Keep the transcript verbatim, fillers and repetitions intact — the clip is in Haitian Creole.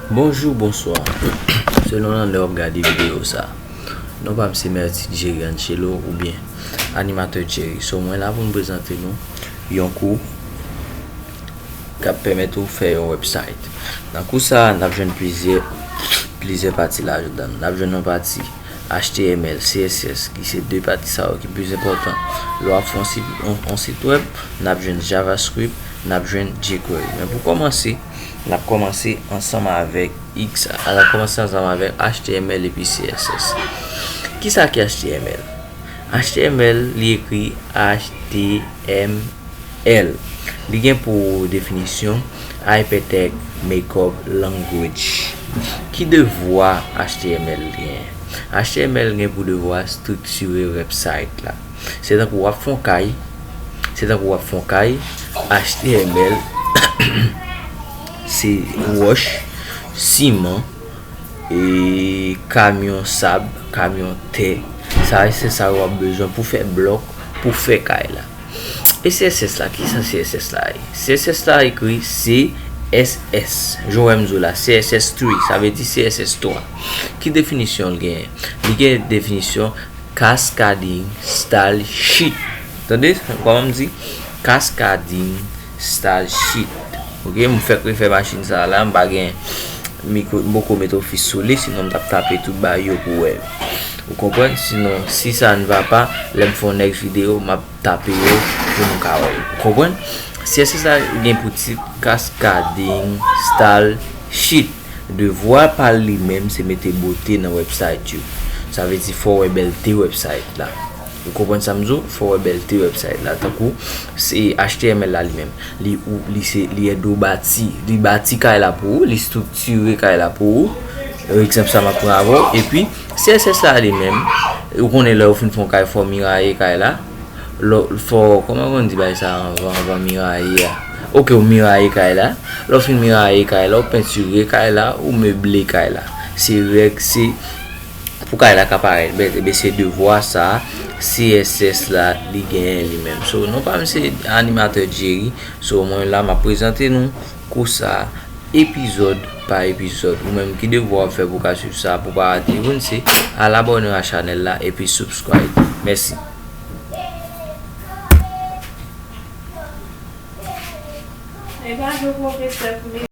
Bonjou, bonswa. Selon nan lè w ap gade videyo sa. Non pa m se Mertice Jerry Angelo oubyen Animatè Jerry. So, mwen la pou m prezante nou yon kou k ap pèmèt ou fè yon website. Nan kou sa, n ap jwenn plizyè, plizyè pati ladan l. N ap jwenn yon pati H T M L, C S S, ki se de pati sa yo ki plis enpòtan. Lè w ap fè yon sit, yon, yon sit web, n ap jwenn JavaScript, n ap jwenn jQuery. Men pou kòmanse, n ap kòmanse ansanm avèk X, n ap kòmanse ansanm avèk H T M L epi C S S. Kisa ki H T M L? H T M L, li ekri H T M L. L. Li gen pou definisyon Hypertext Markup Language. Ki devwa H T M L gen? H T M L gen pou devwa estriktire website la. Se tankou w ap fè yon kay, se tankou w ap fè yon kay, H T M L se wòch, siman, e kamyon sab, kamyon tè. Sa se sa w ap bezwen pou fè blòk, pou fè kay la. E C S S la, kisa C S S la ye? C S S la ekri C S S. Jan w wè m di w la, C S S three, sa vle di C S S twa. Ki definisyon l genyen? Li gen definisyon Cascading Style Sheet. Tande kòman m di? Cascading Style Sheet. Ok, m fèk refè machin sa la, m pa gen mikwo, m poko met Office sou li, sinon m t ap tape tout bagay yo pou wè. Ou konprann? Sinon, si sa n va pa, lè m fè yon next video, m ap tape yo pou nou ka wè yo. Ou konprann? C S S la gen pou tit Cascading Style Sheet. Devwa pa l li menm se mete bote nan website yo. Sa vle di fò w wè bèlte website la. Ou konprann sa m di w? Fò w wè bèlte website la. Tankou se H T M L la li menm. Li ou li se li èd ou bati. Li bati kay la pou ou, li estriktire kay la pou ou. Egzanp sa m ap pran avè w. Epi C S S la li menm, ou konnen lè ou fin fè yon kay fò w miraye kay la. Lè w fò, kòman konn di bagay sa anvan, anvan miraye a? Ok, ou miraye kay la. Lè w fin miraye kay la, ou pentire kay la, ou meble kay la. Se règ, se pou kay la ka parèt bèl. Ebyen, se devwa sa C S S la li genyen li menm. So, non pa m se Animatè Jerry. So, mwen la, m ap prezante nou kou sa, epizòd pa epizòd. Ou menm ki devwa w ap fè pou w ka swiv sa, pou w pa rate youn, se al abòne a chanèl la epi subscribe. Mèsi. E pa jwe pwofesè pou li.